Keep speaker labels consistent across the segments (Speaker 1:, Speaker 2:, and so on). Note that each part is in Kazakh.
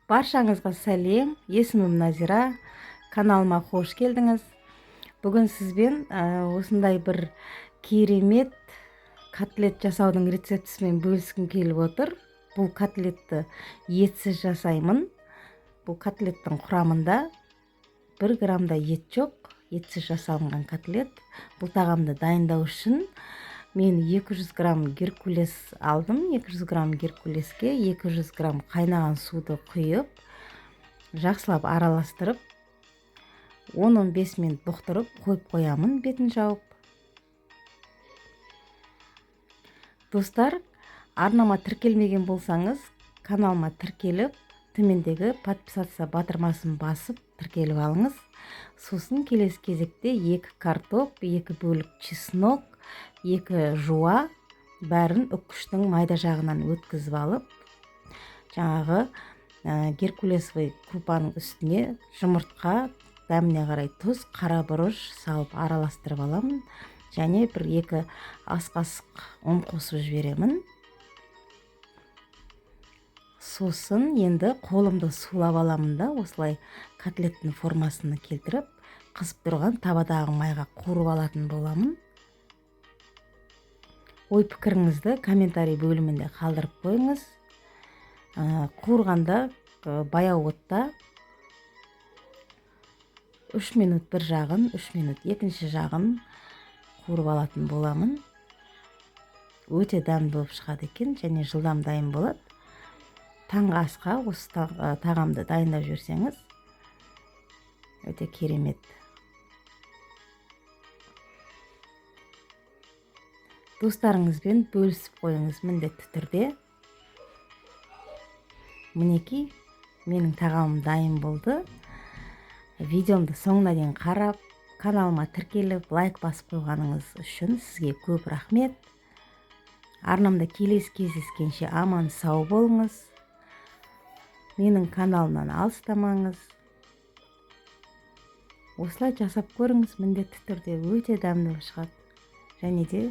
Speaker 1: Баршаңызға сәлем, есімім Назира, каналыма қош келдіңіз. Бүгін сізбен осындай бір керемет котлет жасаудың рецептісімен бөліскім келіп отыр. Бұл котлетті етсіз жасаймын. Бұл котлеттің құрамында 1 грамм да ет жоқ, етсіз жасалынған котлет. Бұл тағамды дайындау үшін мен 200 грамм геркулес алдым. 200 грамм геркулеске 200 грамм қайнаған суды құйып, жақсылап араластырып, 10-15 минут бұқтырып қойып қоямын, бетін жауып. Достар, арнама тіркелмеген болсаңыз, каналыма тіркеліп, төмендегі подписаться батырмасын басып тіркеліп алыңыз. Сосын келесі кезекте 2 картоп, 2 бөлік чеснок, 2 жуа бәрін үккіштің майда жағынан өткізіп алып, жаңағы геркулесовый крупаның үстіне жұмыртқа, дәміне қарай тұз, қара бұрыш салып араластырып аламын. Және бір 2 ас қасық ұн қосып жіберемін. Сосын енді қолымды сулап аламын да, осылай котлеттің формасына келтіріп, қызып тұрған табадағы майға қуырып алатын боламын. Ой пікіріңізді комментарий бөлімінде қалдырып қойыңыз. Қуырғанда баяу отта 3 минут бір жағын, 3 минут екінші жағын қуырып алатын боламын. Өте дәмді болып шығады екен және жылдам дайын болады. Таңғы асқа осы тағамды дайындап жіберсеңіз, өте керемет. Достарыңызбен бөлісіп қойыңыз міндетті түрде. Мінекей, менің тағамым дайын болды. Видеомды соңына дейін қарап, каналыма тіркеліп, лайк басып қойғаныңыз үшін сізге көп рахмет. Арнамда келесі кездескенше аман сау болыңыз. Менің каналымнан алыстамаңыз. Осылай жасап көріңіз, міндетті түрде өте дәмді болып шығады. Және де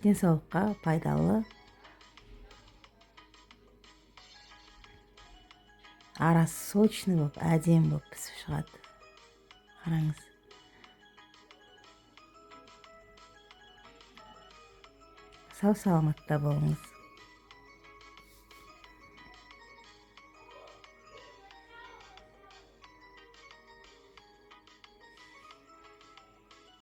Speaker 1: денсаулыққа пайдалы. Арасы сочный болып, әдемі болып пісіп шығады. Қараңыз. Сау саламатта болыңыз.